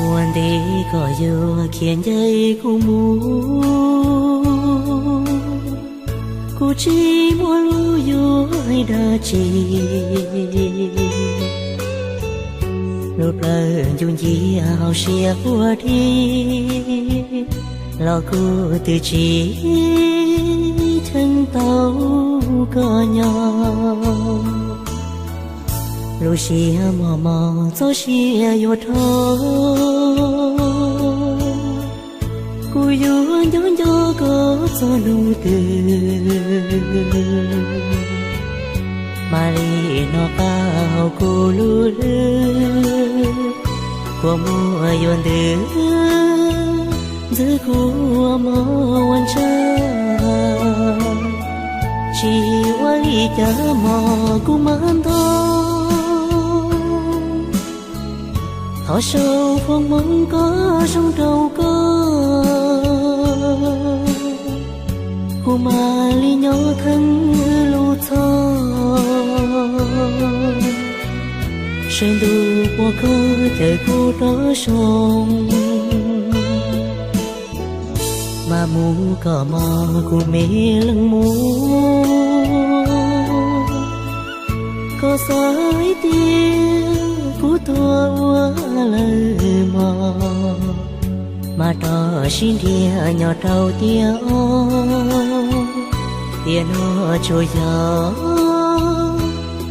Ua ntej koj yuav khiav ncaim kuv mus, kuv tsis muaj lus yuav hais dab tsi. Lub plawv ncu nciab hauv siab ua dib, los kuv twb tsis cheem tau koj nyob. Lub siab mos mos txoj sia yuav dhau, kuv yuav nco nco koj txog hnub twg. Mam li hnov qab hauv kuv lub hlwb, kua muag yuav ntws, ntxwv kuv ua mov ua ntsa. Tsis ua li cas mog kuv mas ntog, thov sau foom hmoov koj zoo rau koj, kuv mam li nyob theej lub txhoj. Sawv ntuj puas koj caw kuv rov zoo, mas mus koj mog kuv me leej muam. Koj xav hais tias kuv tuag ua lawm mog, mas rov sib nrhiav nyob rau tiam ob. Tiam no tsuas yog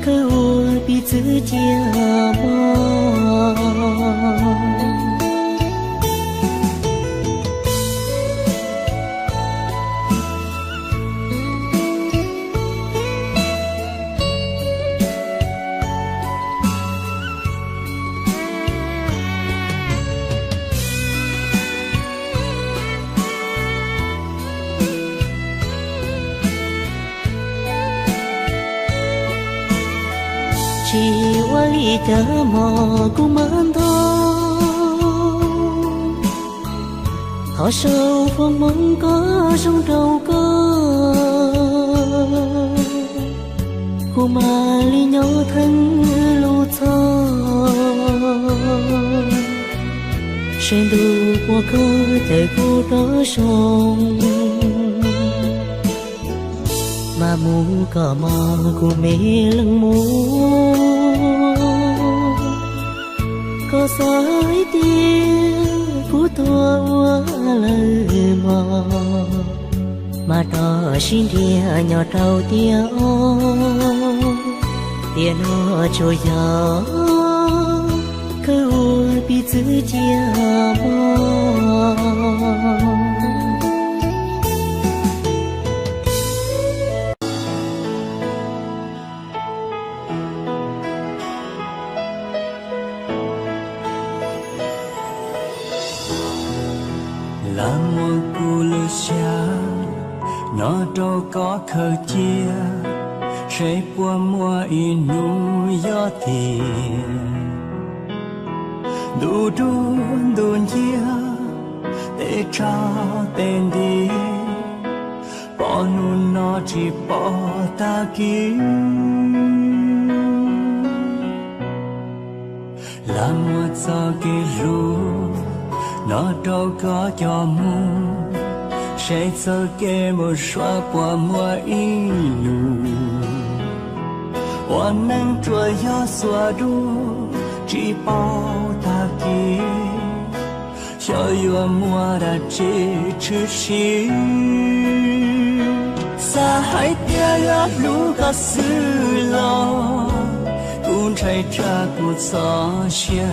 khawb ua piv txwv cia mog. Tsis ua li cas mog kuv mas ntog, thov sau foom hmoov koj zoo rau koj, kuv mam li nyob theej lub txhoj. Sawv ntuj puas koj caw kuv rov zoo, mas mus koj mog kuv me leej muam. Koj xav hais tias kuv tuag ua lawm mog, mas rov sib nrhiav nyob rau tiam ob. Tiam no tsuas yog khawb ua piv txwv cia mog. Lam muab kuv lub xyab no rau koj khaws cia, seb puas muaj ib hnub yog tiag. Ntu dub ntu nciab, tej tsaug tej nti, pom hnub no tsis pom tag kis. Lam muab txoj kev hlub no rau koj coj mus, seb txoj kev mus suav puas muaj ib hnub. Ua neej tsuas yog xuav duab tsis paub tag kis, xyov yuav muaj dab tsi tshwm sim. Xav hais tias yuav hlub koj xwb los kuv ntshai tsam kuv txoj sia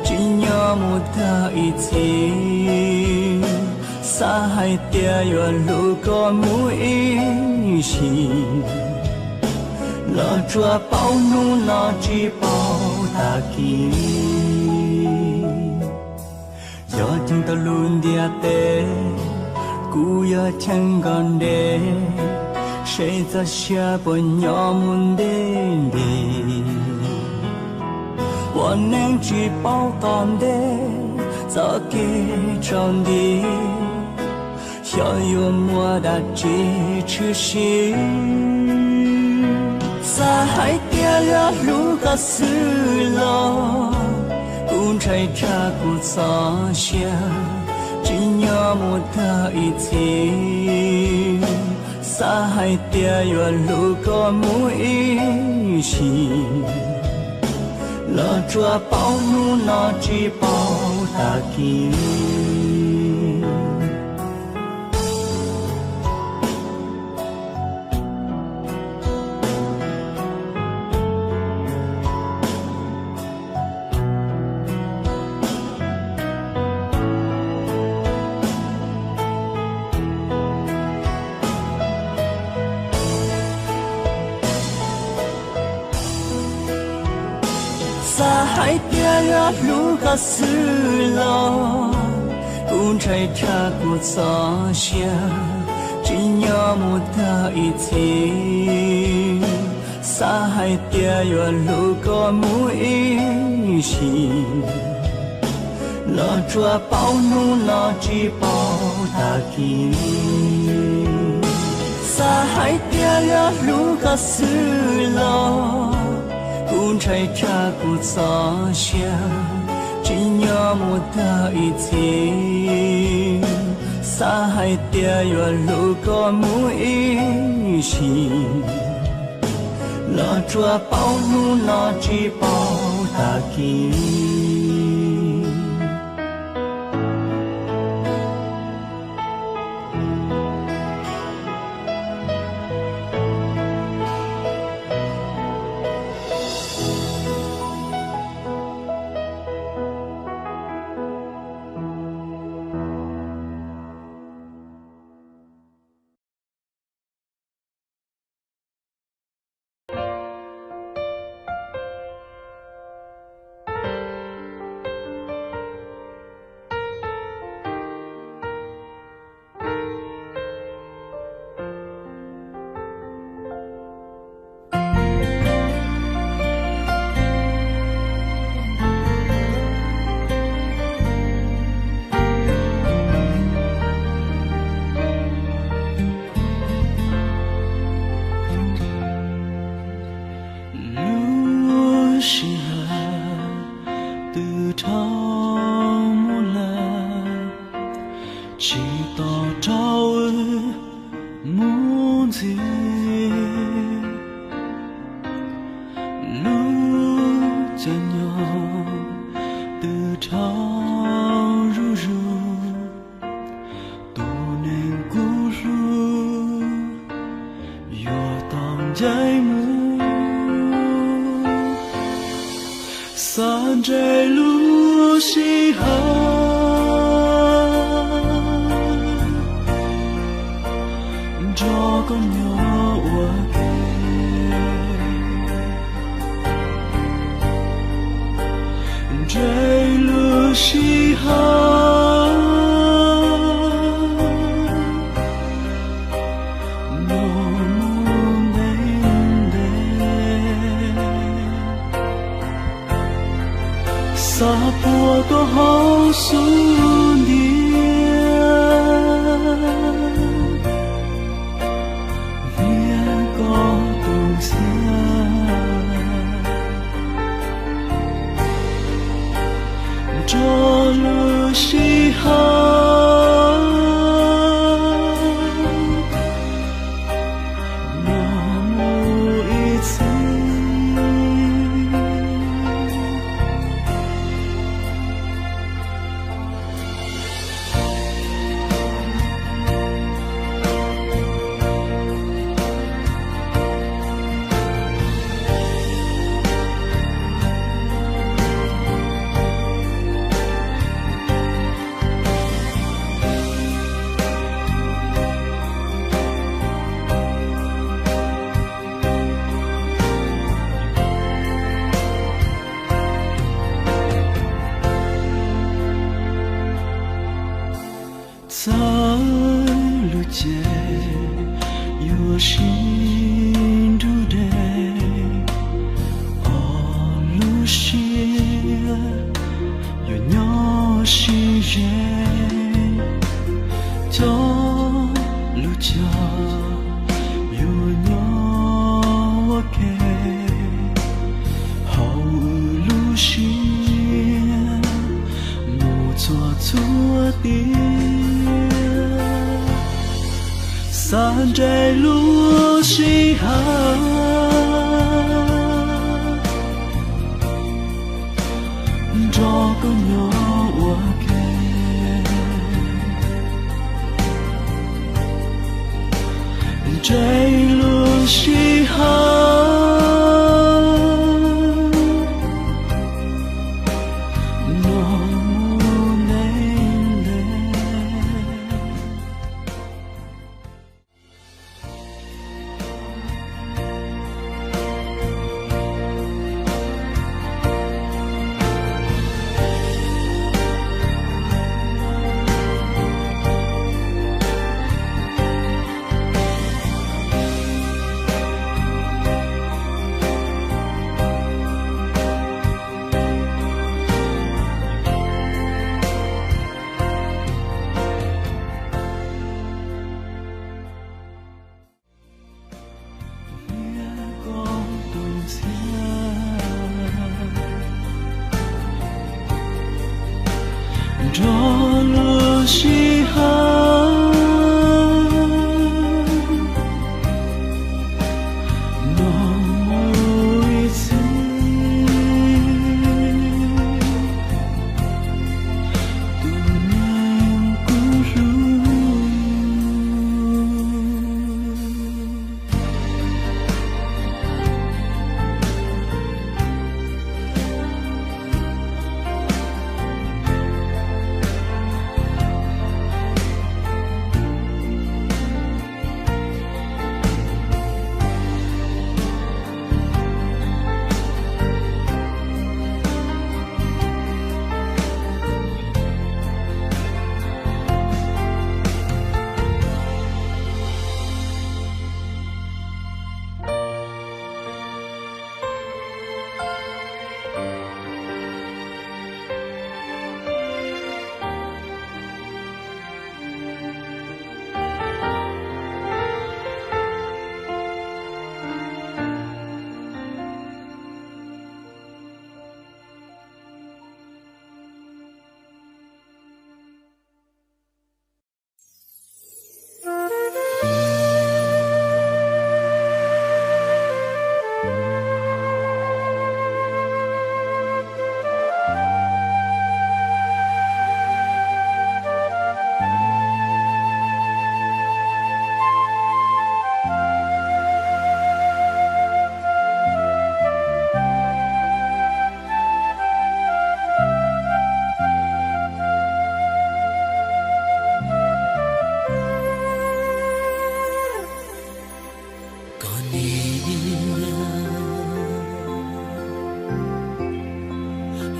tsis nyob mus tag ib txhis. Xav hais tias yuav hlub koj mus ib sim los tsuas paub hnub no tsis paub tag kis. Yog cheem tau lub ntiaj teb, kuv yuav cheem kom ntev, seb txoj sia puas nyob mus ntev ntev. Ua neej tsis paub qhov ntej, txoj kev tsaus nti, xyov yuav muaj dab tsi tshwm sim. Xav hais tias yuav hlub koj xwb los, kuv ntshai tsam kuv txoj sia tsis nyob mus tag ib txhis. Xav hais tias yuav hlub koj mus ib sim, los tsuas paub hnub no tsis paub tag kis. Xav hais tias yuav hlub koj xwb los, kuv ntshai tsam kuv txoj sia tsis nyob mus tag ib txhis. Xav hais tias yuav hlub koj mus ib sim, los tsuas paub hnub no tsis paub tag kis. Xav hais tias yuav hlub koj xwb los, kuv ntshai tsam kuv txoj sia tsis nyob mus tag ib txhis. Xav hais tias yuav hlub koj mus ib sim, los tsuas paub hnub no tsis paub tag kis. Lub sij hawm twb dhau mus lawm, tsis tos rau wb mus ntxiv. Lub caij nyoog twb dhau zuj zus, tus neeg kuv hlub yuav tau ncaim mus. Xav ntsib lub sij hawm nrog koj nyob ua ke, ntsib lub sij hawm nyob mus ntev ntev. Xav puag koj hauv xub ntiag, hnia koj tus ntxhiab nrog lub sij hawm nyob mus ib txhis. siab yuav nyob sib ze, coj lub cag yuav nyob ua ke, hauv wb lub siab mus txog txhua tiam. Xav nres lub sij hawm nrog koj nyob ua ke, nres lub sij hawm no mus ntev ntev. Nrog lub sij hawm no mus ib txhis, tus neeg kuv hlub. Koj niam,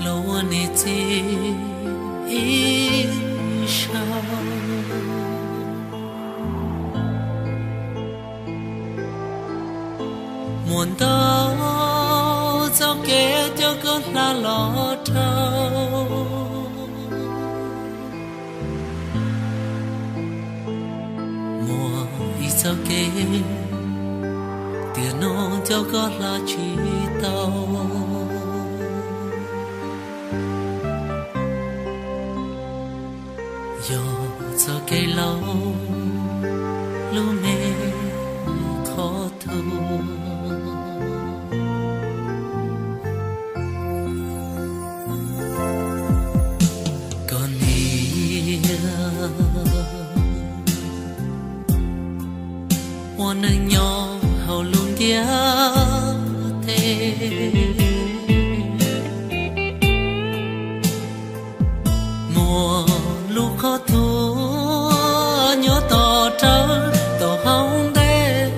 los ua niam txiv ib zaug. Muaj ntau txoj kev coj koj hla los dhau. Muaj ib txoj kev tiam no coj koj hla tsis tau. Yog txoj kev laus lub me qhov thuav. Koj niam, ua neej nyob hauv lub ntiaj teb. Muaj lub qhov thuav nyob tom rawv tom hauv ntej.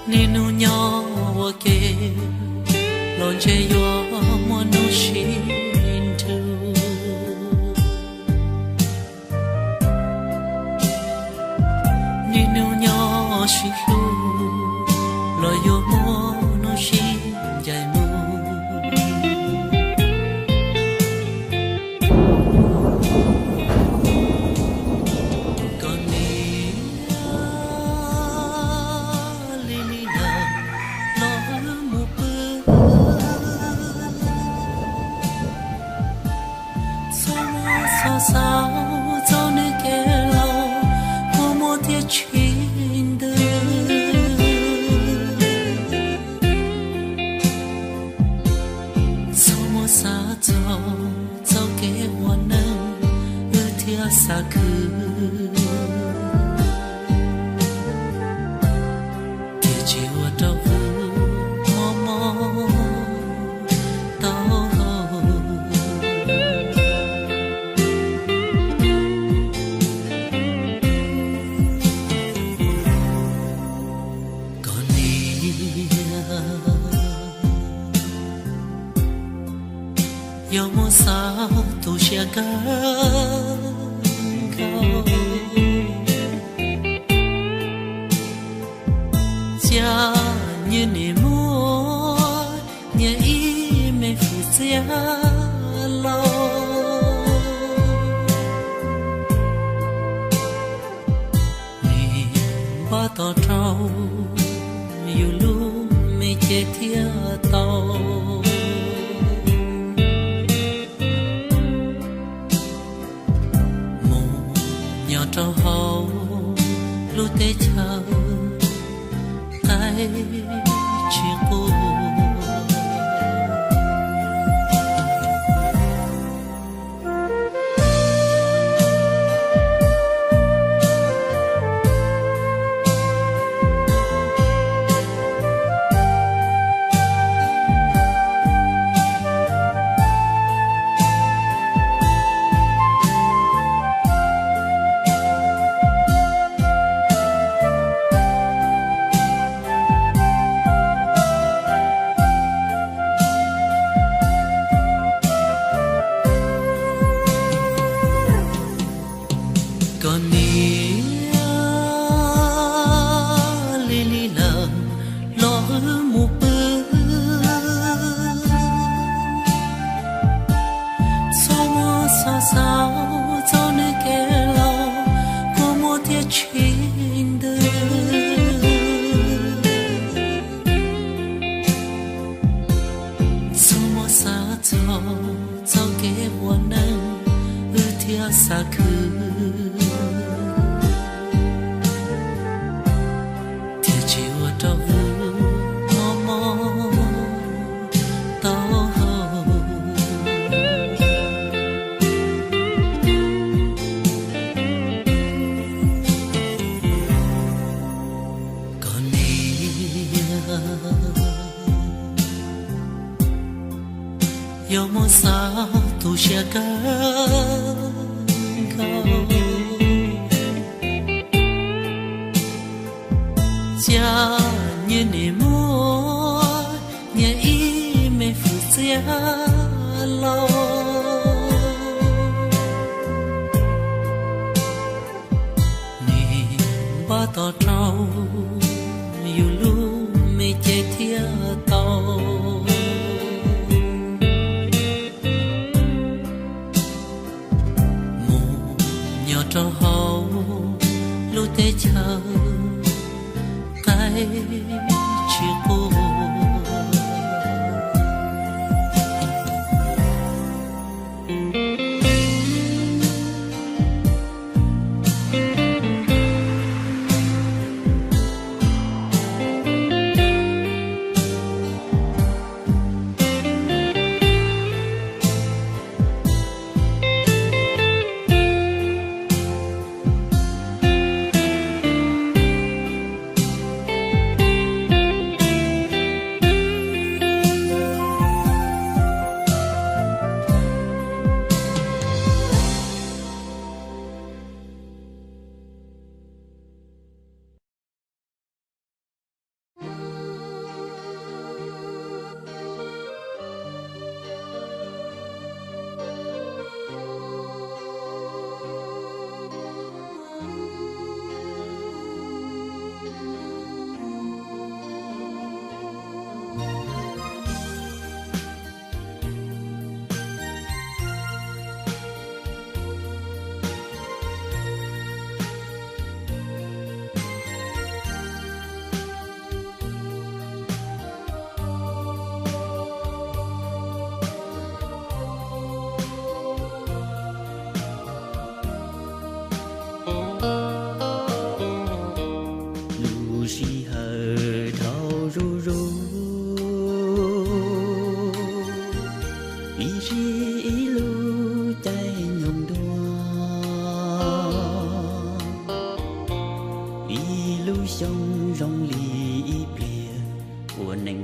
Niaj hnub nyob ua ke los ntshe yuav muaj hnub sib nrug. Niaj hnub nyob sib hlub los yuav muaj hnub sib ncaim mus. Koj niam, lig lig lawm los wb mus pw. Txhob muab xov xav txog nws kev laus, kua muag thiaj tsis ntws. Txhob muab xav txog txoj kev ua neej, wb thiaj xav khwv. Tiam sis ua rau wb mob mob taub hau. Koj niam, yog muaj xav tu siab kawg nkaus, cia nyias nim muab nyias ib me fwm txiaj laus. Nim npaj tos rau yus lub me cev thiaj tau mus nyob rau hauv lub teb chaws qaib tsis qus. Koj niam, lig lig lawm los wb mus pw. Txhob muab xav xav txog nws kev laus, kua muag thiaj tsis ntws. Txhob muab xav txog txoj kev ua neej, wb thiaj xav khwv. Thiaj tsis ua rau wb mob mob taub hau. Koj niam, yog muaj xav tu siab kawg nkaus, cia nyias nim muab nyias ib me fwm txiaj laus. Nim npaj tos rau yus lub me cev thiaj tau mus nyob rau hauv lub teb chaws qaib tsis qus.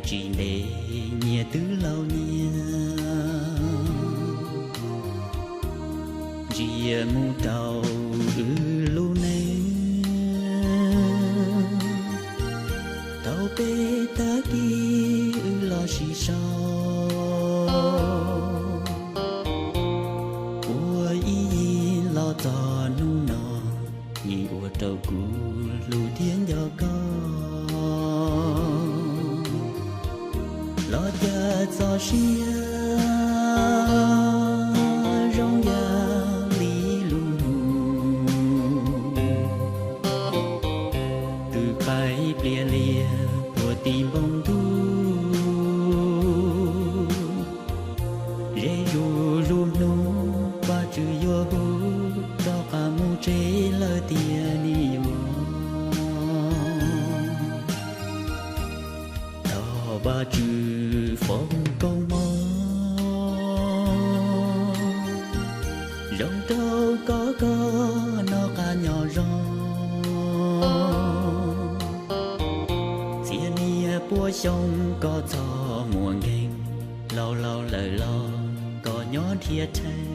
tsis ntev nyias twb laus nyias, ntsia mus rau wb lub neej. Thaum peb tag kis wb los sib sau, ua ib yig los txog hnub no, yeej ua rau kuv hlub thiab nco koj. Los cas txoj sia zoo yam li lus nug, twb qaij pliag liag puag tim npoo ntuj. Ze zuj zus hnub Vajtswv yuav hu rov qab mus tsev lawm tiag ne yuav. Thov Vajtswv foom koob hmoov, zoo rau koj koj noj qab nyob zoo, txhiab niaj pua xyoo koj txhob muaj nkeeg, laus laus lawm los koj nyob nrhiav rhawv.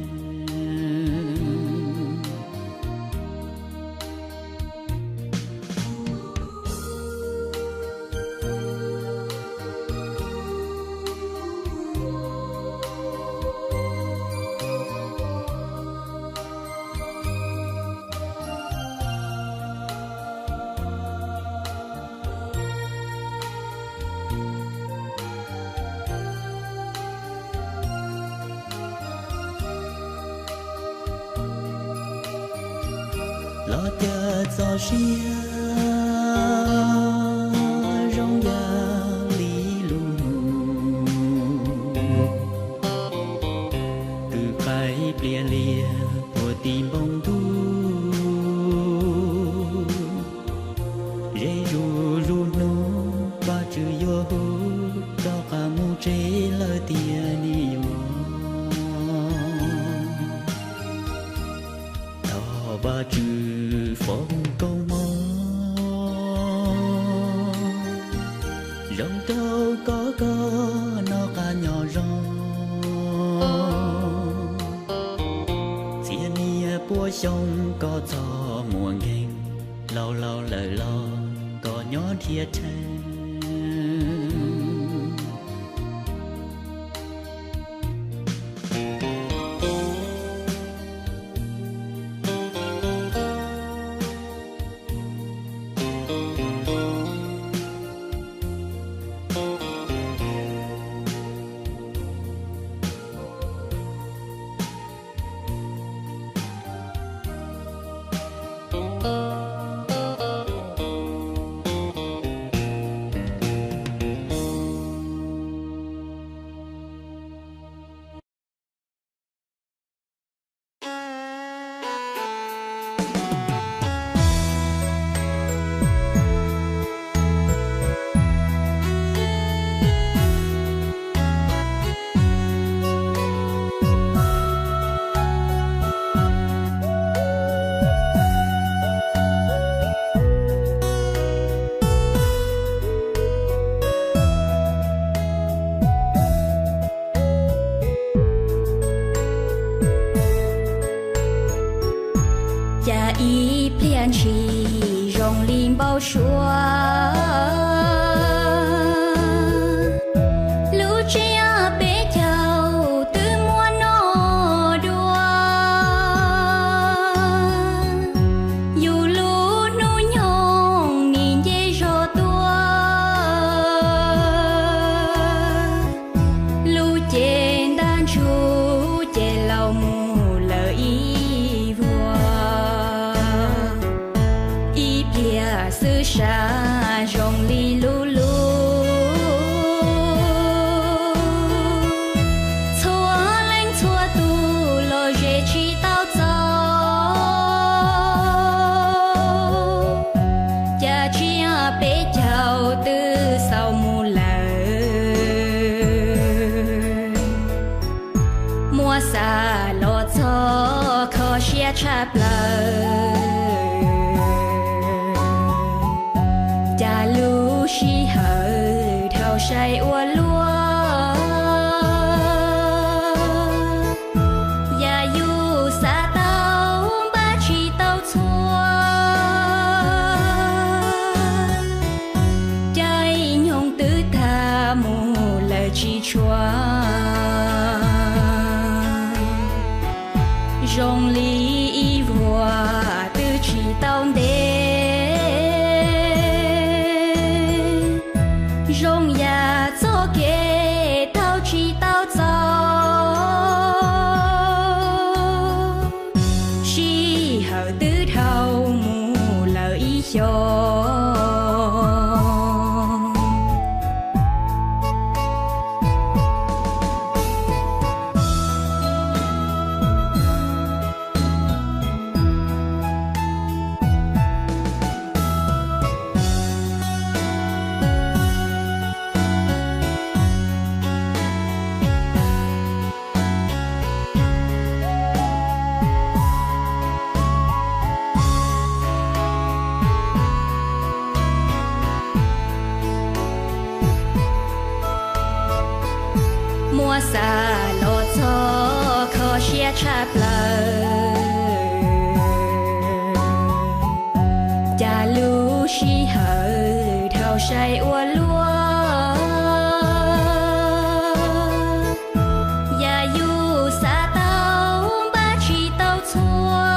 Los cas txoj sia zoo yam li lus nug, twb qaij pliag liag puag tim npoo ntuj. Ze zuj zus hnub Vajtswv yuav hu rov qab mus tsev lawm tiag ne yuav. Thov Vajtswv foom koob hmoov, zoo rau koj koj noj qab nyob zoo, txhiab niaj pua xyoo koj txhob muaj nkeeg, laus laus lawm los koj nyob nrhiav rhawv. Saib ua luaj, yam yus xav tau npaj tsis tau txhua. Caij nyoog twb tag mus lawm tsis tshua, zoo li ib vuag twb tsis tau ntev. Zoo yam txoj kev taug tsis tau txaus, sij hawm twb dhau mus lawm ib xyoos. Muab xav los txog kho siab tshaj plaws, cas lub sij hawm dhau sai ua luaj. Yam yus xav tau npaj tsis tau txhua,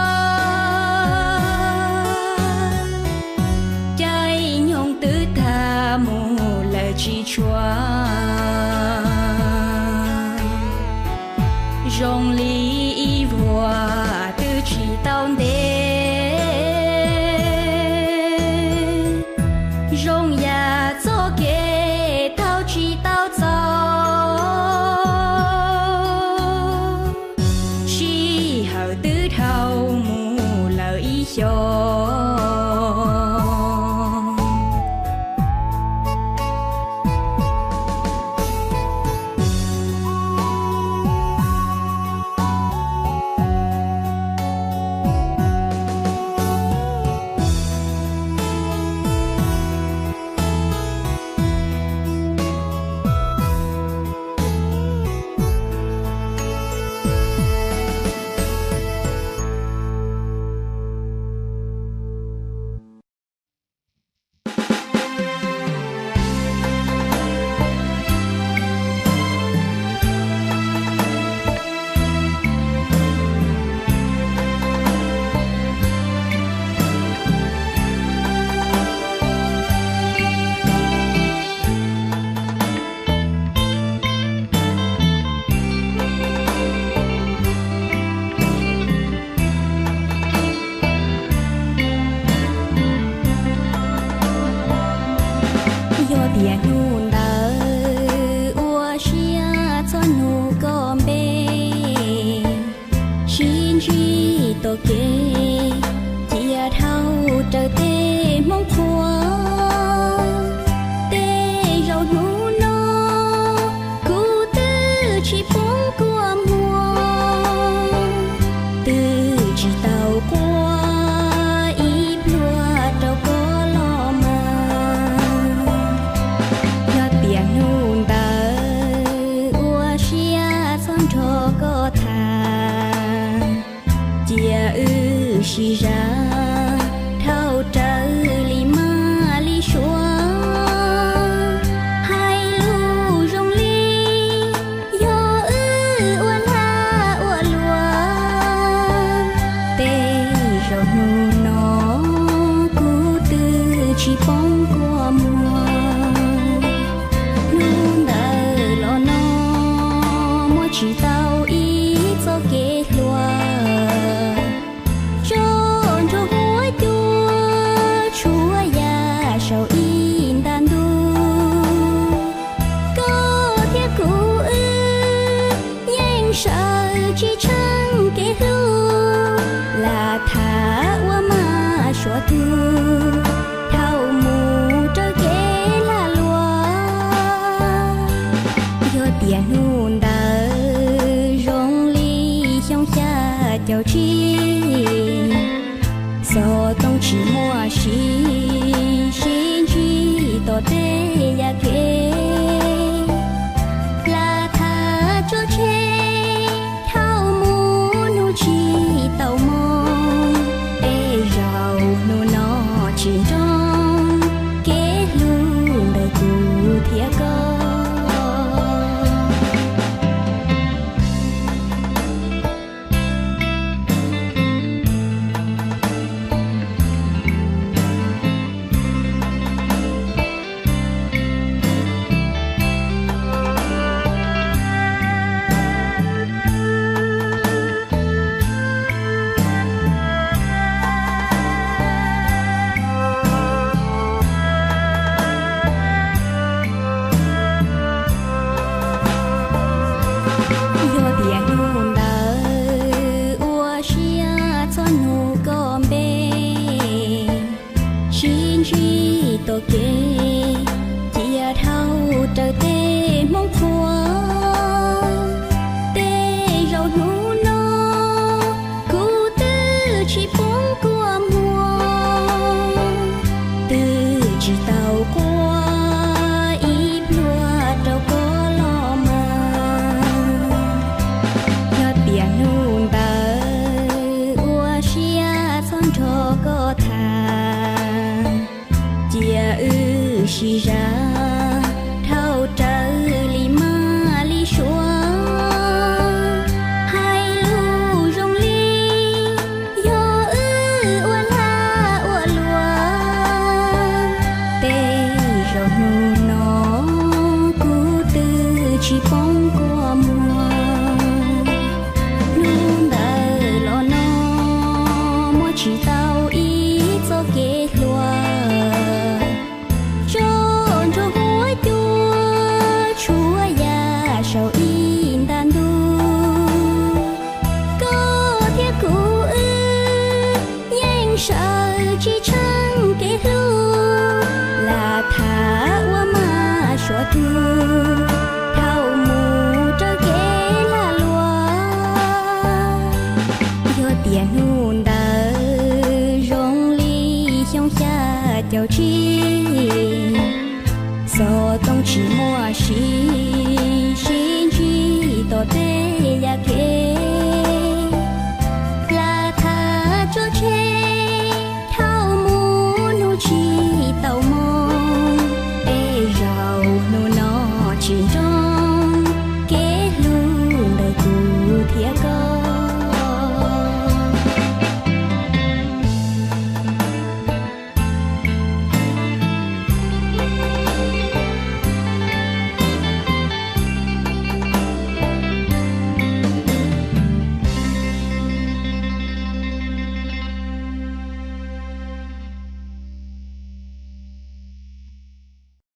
caij nyoog twb tag mus lawm tsis tshua, zoo li ib vuag twb tsis tau ntev. Zoo yam txoj kev taug tsis tau txaus, sij hawm twb dhau mus lawm ib xyoos. Yog tias hnub ntawd ua siab txhob nug koj npe, sib ntsib tom kev cia dhau raws tej Hmoob qhua. Tej zaum hnub no kuv twb tsis poob kua muag, twb tsis tau quaj ib pluag rau koj los mas. Yog tias hnub ntawd ua siab txhob nrog koj tham, cia wb sib zam dhau raws li maj li suav. Hais lus zoo li yog wb ua lag ua luam, tej zaum hnub no kuv twb tsis poob kua muag. Hnub ntawd los no muab tsis tau ib txoj kev hluas, tso nrog huab cua tshuav yam saum ib nta ntuj. Koj thiab kuv wb yeej sawv tsis tsheej kev hlub, lam tham ua maj suav tug dhau mus raws kev lag luam. Yog tias hnub ntawd zoo li xyoo xya caum tsib, xov tooj tsis muaj siv, sib ntsib tom tej yam kev. raws tej Hmoob qhua. Tej zaum hnub no kuv twb tsis poob kua muag, twb tsis tau quaj ib pluag rau koj los mas. Yog tias hnub ntawd ua siab txhob nrog koj tham, cia wb sib zam dhau raws li maj li suav. Hais lus zoo li yog wb ua lag ua luam, tej zaum hnub no kuv twb tsis poob kua muag. Hnub ntawd los no muab tsis tau ib txoj kev hluas, tso nrog huab cua tshuab ya saum ib nta ntuj. Koj thiab kuv wb yeej sawv tsis tsheej kev hlub, lam tham ua maj suav tug thaum mus raws kev lag luam. Yog tias hnub ntawd zoo li xyoo xya caum tsib, xov tooj tsis muaj sim, sib ntsib tom tej yam kev